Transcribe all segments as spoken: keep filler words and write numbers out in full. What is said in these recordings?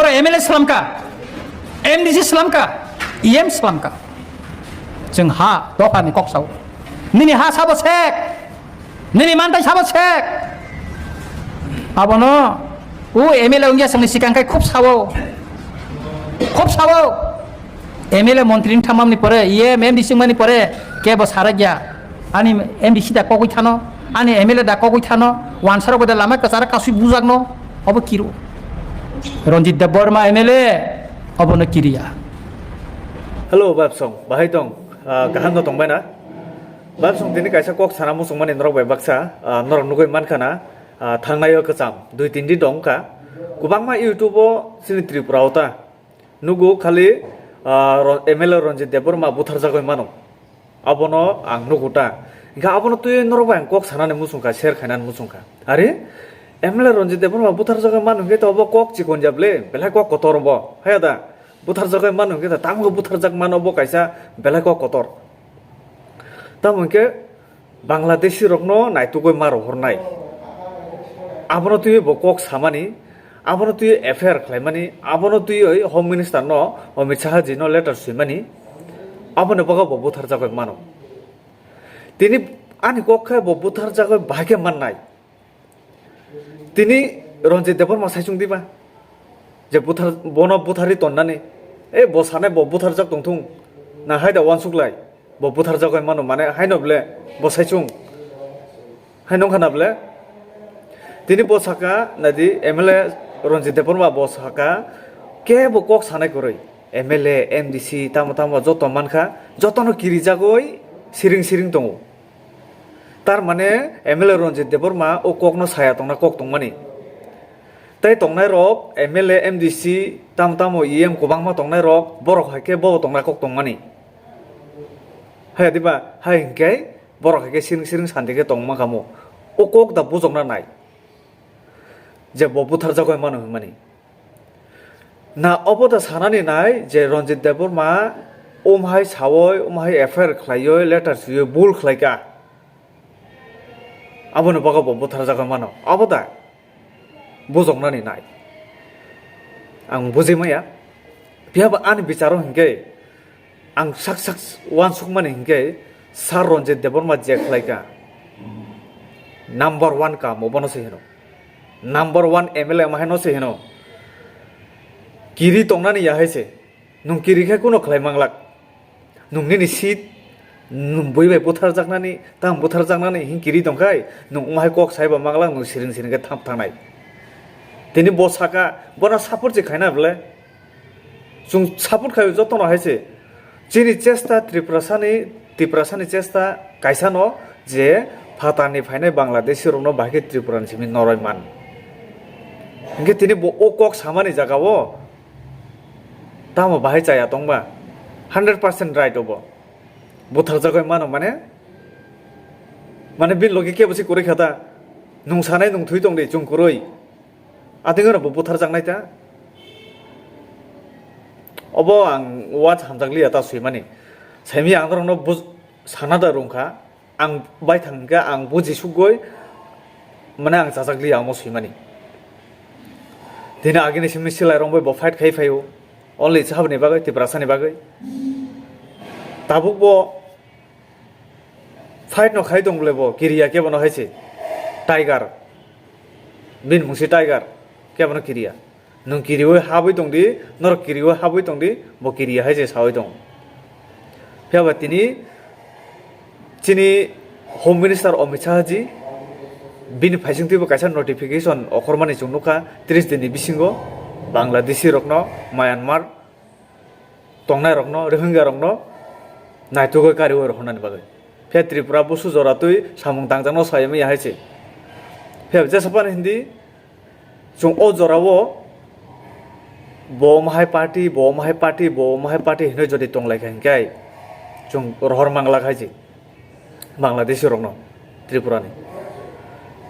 Oro M L A slamka, M D C slamka, E M slamka. Chwng ha dophani kok sao. Nini ha sabo sek, nini mantai sabo sek. Abono o M L A wngya chwngni sikang kai khub sao, khub sao. M L A montri wng thamani pore, E M, M D C wngmani pore kebo sarakya. Ani M D C da kogwi thano, ani M L A da kogwi thano, wansarok da lama kwchara kasui bujakno, obo kiro. Ranjit Debbarma M L A, obono kiriya. Hello, Babsong, bahai tong? Ah, kaham no tongbai na? Babsong, tini kaisa kok sana muchungmani norok bai baksa, ah, norok nugui mankha na, ah, thangnai o kwcham, dui tin din dong kha. Kwbangma YouTube o chini Tripura o ta nugo khali, ah, Ro-, M L A Ranjit Debbarma butharjagwi mano. Abono ang nugo ta. Hingkhe abono twi norok bai ang kok sanani muchungkha, share khainani muchungkha. Are, M L A Ranjit Debbarma butharjagwi mano hingkhe to obo kok chikon ya ble, belai kok kotor bo. Haya da, butharjagwi mano hingkhe to tamo butharjak mano bo kaisa belai kok kotor. Tamo hingkhe Bangladeshi rokno naitugwi ma rohornai. Abono twiwi bo kok samani, abono twiwi F I R khlaimani, abono twiwi Home Minister no Amit Shah ji no letter swimani, aboni bagwi bo butharjagwi mano. Tini ani kok khe bo butharjagwi bahai khe mannai. Tini Ranjit Debbarma saichung diba? Je buthar, bono buthari tonnani. E bo sanai bo butharjak tongthung. Na hai da uansuk lai. Bo butharjak oi mano mane haino ble bo saichung. Hai nongkha na ble. Tini bo saka nadi M L A Ranjit Debbarma bo saka kebo kok sanai kwrwi. M L A, M D C tamo tamo joto mankha, jotono kirijagoi siring siring tongo. Tar mane M L A Ranjit Debbarma o kokno saya tongna kok tongmani. Tei tongnai rok M L A, M D C, tamo tamo E M kwbangma tongnai rok, borok hai khe bo tongna kok tongmani. Hai diba, hai hinkhe borok hai khe siring siring santi khe tongma kamo. O kok da bujokna nai. Je bo butharjak oi mano hinmani. Na obo da sanani nai je Ranjit Debbarma umhai sawi, umhai F I R khlaiwi, letter swiwi bul khlaika. Aboni bagwi bo butharjak oi mano. Obo da bujoknani nai. Ang bujimaya. Phiya ba ani bicharo hinkhe Ang sak sak uansukmani hinkhe Sir Ranjit Debbarma je khlaika, number one kaam obono se hino. Number one M L A wngma haino se hino. Kiri tongnani ya hai se. Nwng kiri khe kuno khlai manglak. Nwng nini seat, nwng bui bai butharjaknani, tamo butharjaknani hin kiri tongkhai, nwng wngma hai kok saiba manglak, nwng siring siring khe tham thangnai. Tini bo saka, bono support se khaina bwle. Chwng support khaio jotono hai se. Chini chesta Tiprasani, Tiprasani chesta kaisano je phatarni phainai Bangladeshi rokno bahai khe Tripurani simi noroi man. Hinkhe tini bo o kok samani jagao tamo bahai chaya tongba? Hundred percent right obo. Butharjagoi mano mane, mane bini logi kebo se kwrwi kha ta? Nwng sanai nwng thwi tong di chwng kwrwi. Atwng ano bo butharjaknai ta? Obo ang watch hamjakliya ta swimani. Saimaya ang norokno buj-, sana da rwngkha. Ang baithang hwnkhe ang buji sukgwi, mane ang chajakliya omo swimani. Tini agini simi silai rwngbai bo fight khai phaio. Only saboni bagwi, Tiprasani bagwi. Tabuk bo fight no khai tong bole bo, kiriya kebono hai se. Tiger. Bini mung se Tiger. Kebono kiriya. Nwng kiriwi habwi tong di, norok kiriwi habwi tong di, bo kiriya hai se sawi tong. Phiya ba tini chini Home Minister Amit Shah ji bini phaising twibo kaisa notification okhormani chwng nukha, tris din ni bisingo Bangladeshi rokno Myanmar tongnai rokno, Rohingya rokno naitugwi kariwi rohornani bagwi. Phiya Tripura busu jora twi samung tangjakno sayamwi ya hai se. Phiya jesa phano hindi chwng o jorao bo omo hai party, bo omo hai party, bo omo hai party hinwi jodi tonglaikha hinkhe chwng rohor manglak hai se Bangladeshi rokno Tripurani.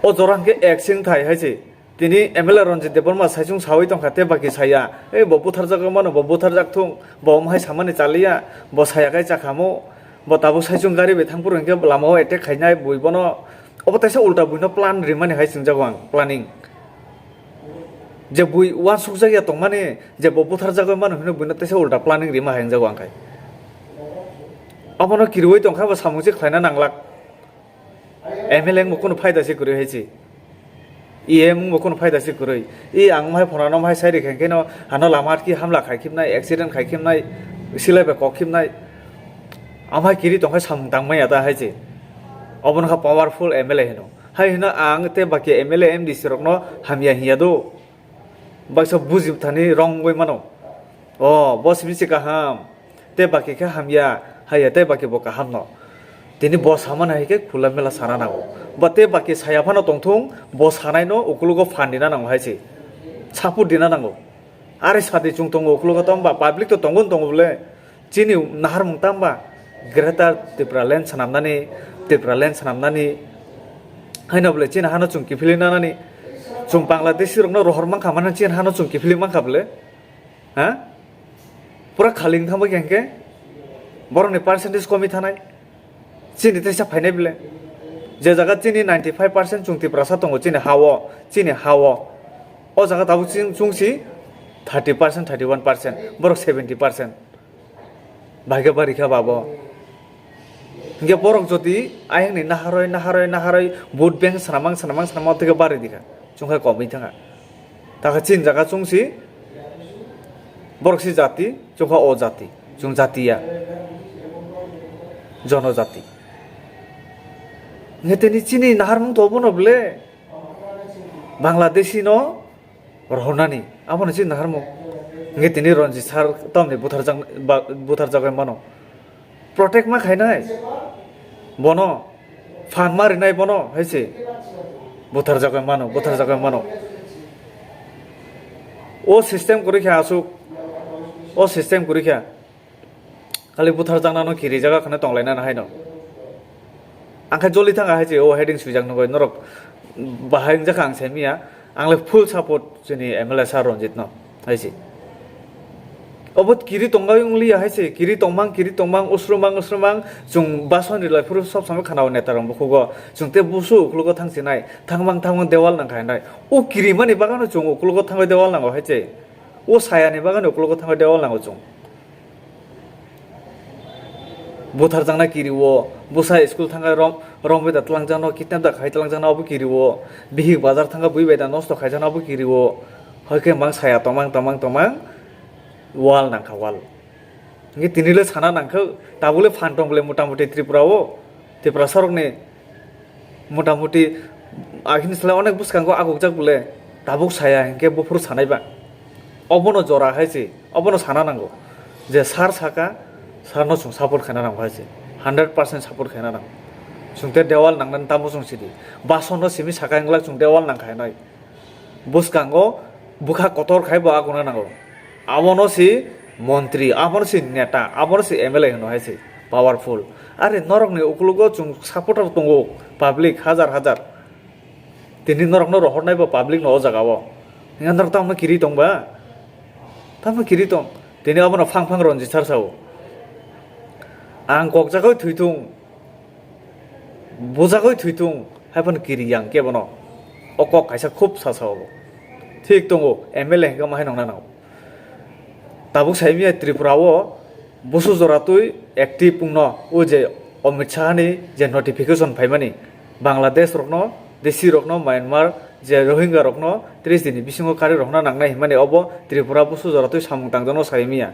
O jora hinkhe ek sing thai hai se. Tini M L A Ranjit Debbarma saichung sawi tongkha tei baki saya, "Ei bo butharjak mano, bo butharjak thung, bo omo hai samani chaliya, bo saya kai chakhamo, bo tabuk saichung gari bai thangphuru hinkhe lamao attack khainai bui bono." Obo taisa ulta buino plan rimani hai chwngjago ang, planning. Je bui uansukjak ya tongmani, je bo butharjagwi mano hwnwi buino teisa ulta planning rima hai wngjago ang khai. Obono kiriui tongkha bo samung se khlaina nanglak. M L A wngbo kunu phaida se kwrwi hai se. E M wngbo kunu phaida se kwrwi. I ang omhai phonano omhai sai rikha hwnkhe no ano lama atki hamla khai khibnai, accident khai khibnai, silai bai kok khibnai. Amhai kiri tongkhai samung tangmaya ta hai se. Obono kha powerful M L A hino. Hai hino ang tei baki M L A M D C rokno hamya hinya do. Baksa buji thani wrong wngwi mano. O, bo simi se kaham. Tei baki khe hamya, haiya tei baki bo kaham no. Tini bo samani hai khe khula mela sana nango. Ba tei baki saya phano tongthung, bo sanai no ukulugo phan dina nango hai se. Support dina nango. Are sadi chung tongo ukulugo to hwnba public to tongo tongo bole. Chini naharmung tamba Greater Tipraland swnamnani, Tipraland swnamnani haino bole chini hano chung kiphilwi nanani, chung Bangladeshi rokno rohor mankha mano chini hano chung kiphilwi mankha bole, ha? Pura khali wng thangbai khe hwnkhe borokni percentage komi thanai, chini teisa phainai bole. Je jaga chini ninety five percent chung Tiprasa tongo chini hao, chini hao. O jaga tabuk chini chungsi thirty percent, thirty one percent, borok seventy percent. Bahai khe bari kha babo. Hinkhe borok jodi ayangni naharoi, naharoi, naharoi vote bank swnamang, swnamang, swnamang tei khe bari dikha. Chwngkha komwi thangkha. Takha chini jaga chwngsi borok si jati, chwngkha o jati. Chwng jatiya. Jonojati. Hinkhe tini chini naharmung to bono bole Bangladeshi no rohornani, abono chini naharmung. Hinkhe tini Ranjit sir tamni butharjak-, ba-, butharjagwi mano. Protect ma khainai bono, phan ma rinai bono, hai se. Butharjagwi mano, butharjagwi mano. O system kwrwi kha aswk, o system kwrwi kha. Khali butharjaknano kirijak kheno tonglainani haino. Ang khe joli thangkha hai se, o heading swijak nugwi norok bahai wngjakha ang saimanya. Ang le full support chini M L A sir Ranjit no hai se. Obo kiri tongwi wng liya hai se, kiri tongmang, kiri tongmang, usrumang, usrumang, chwng bason rilai phuru sob samai khana o neta rok bukhugo. Chwng tei busu uklugo thang sinai, thangmang, thangmang dewal nang kha hinai. O kiri mani bagano chwng uklugo thangwi dewal nango hai se. O sayani bagano uklugo thangwi dewal nango chwng. Butharjakna kiri o, bwsa school thangkhe rom-, romwi da tlangjakno, kidnap da khai tlangjakno abo kiri o, bihik bazar thangkhe bui bai da nosto khaijakno abo kiri o, hoi khe mang saya tongmang, tongmang, tongmang, wal nangkha wal. Hinkhe tini le sana nangkhe, tabuk le phan tong bole mota moti Tripura o, Tiprasa rokni Motamuti, akhini slai onek bwskango agukjak bole, tabuk saya hinkhe buphuru sanai ba. Obono jora hai se, obono sana nango je sir saka, sir no chwng support khaina nango hai se, hundred percent support khaina nango. Chwng tei dewal nangnani tamo chwng sidi, bason no simi saka hinglak chwng dewal nang khainai. Bwskango bwkha kotor khai bo aguna nango. Abono si montri, abono si neta, abono si M L A hino hai se powerful. Are norokni ukulugo chwng supporter tongo, public hajar hajar. Tini norokno rohornai bo public no o jaga o. Hinkhe norok tamo kiri tong ba? Tamo kiri tong? Tini abono phang phang Ranjit sir sao. Ang kok jagoi thwi thung. Bujagwi thwi thung, hai phano kiri yang kebono. O kok kaisa khub sa sao bo. Thik tongo, M L A hwnkhe ma hai nongna nango. Tabuk sai manya Tripura o busu jora twi active wngno, o je Amit Shah ni je notification phaimani, Bangladesh rokno, Desi rokno, Myanmar je Rohingya rokno tris din ni bisingo kari rohna nangnai hwnmani obo Tripura busu jora twi samung tangjakno sai manya.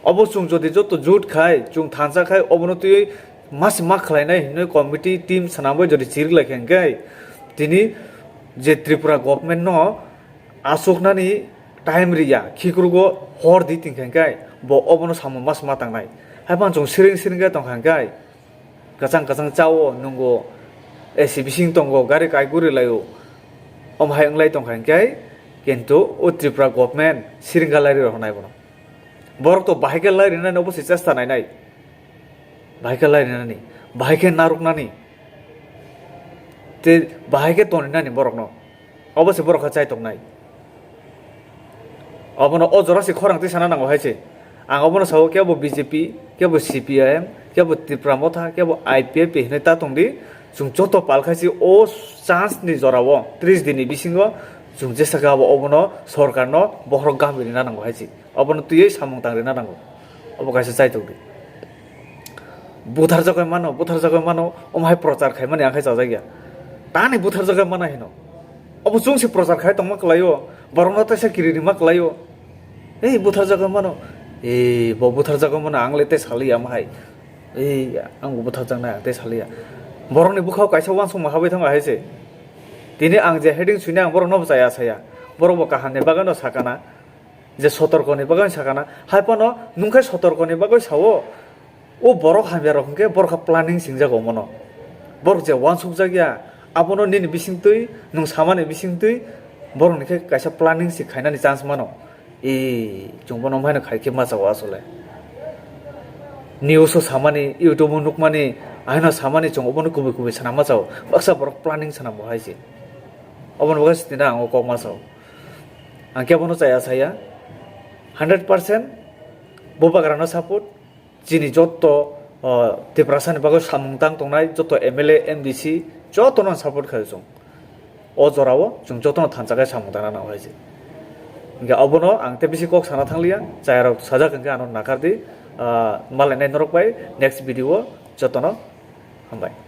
Obo chwng jodi joto jut khai, chwng thansa khai, obono twiwi Mas ma khlainai hinwi committee team swnamwi jodi chirik lai khe hwnkhe tini je Tripura government no aswknani time riya, khikrugo hor di tin khe hwnkhe bo obono samung mas ma tangnai. Haiphano chwng siring siring khe tong kha hwnkhe kwchang kwchang chao nwngo, A C bising tongo, gari kai guri laio, omo hai wng lai tong kha hwnkhe kintu o Tripura government siring kha lai rwi rw nai bono. Borok to bahai khe lai rwnani obo se chesta nainai. Bahai khe lai rwnani, bahai khe narwknani, tei bahai khe toninani borokno. Obo se borok khe chai tongnai. Obono o jora se khorang twi sana nango hai se. Ang obono sao, kebo B J P, kebo C P I M, kebo Tipra Motha, kebo I P F T hinwi ta tong di. Chwng joto pal khai se o chance ni jora o, tris din ni bisingo Chwng jesa khe abo obono sorkarno bohrok gam rina nango hai se. Obono twiwi samung tang rina nango. Obo kaisa chaitok di. Butharjagwi mano, butharjagwi mano, omo hai prochar khaimani ang khe chajakya. Tani butharjagwi mano hino. Obo chwng se prochar khai tongma kwlaio, borokno teisa kiri rima kwlaio. Ei butharjagwi mano, ei bo butharjagwi mano ang le tei saliya omo hai. Ei ang bo butharjaknai ang tei saliya. Borokni bwkhao kaisa uansukma habai thango hai se. Tini ang je heading suinai ang borokno bo chaya saya. Borok bo kahamni bagwino sakana. Je sotorkoni bagwi sakana. Hai phano nwng khe sotorkoni bagwi sao. O borok hamya rok hwnkhe borok kha planning singjago omono. Borok je uansukjak ya, abono nini bisingtwi, nwng samani bisingtwi, borokni khe kaisa planning se khainani chance mano. E, chwng bono omo haino khai khe machao asole. News o samani, YouTube o nukmani, aino samani chwng obono kubui kubui sana machao. Baksa borok planning sana bo hai se. Obono bagwi se tini ang o kok machao. Ang khe bono chaya saya. Hundred percent bubagrano support. Chini jotto, o, Tiprasani bagwi samung tang tongnai jotto M L A, M D C jotono ang support khaio chwng. O jorao chwng jotono thansa khe samung tangna nango hai se. Hingkhe obono ang tei bisi kok sana thangliya, chayarok sajak hwnkhe ano nakar di, ah, malainai norok bai next video o jotono hambai.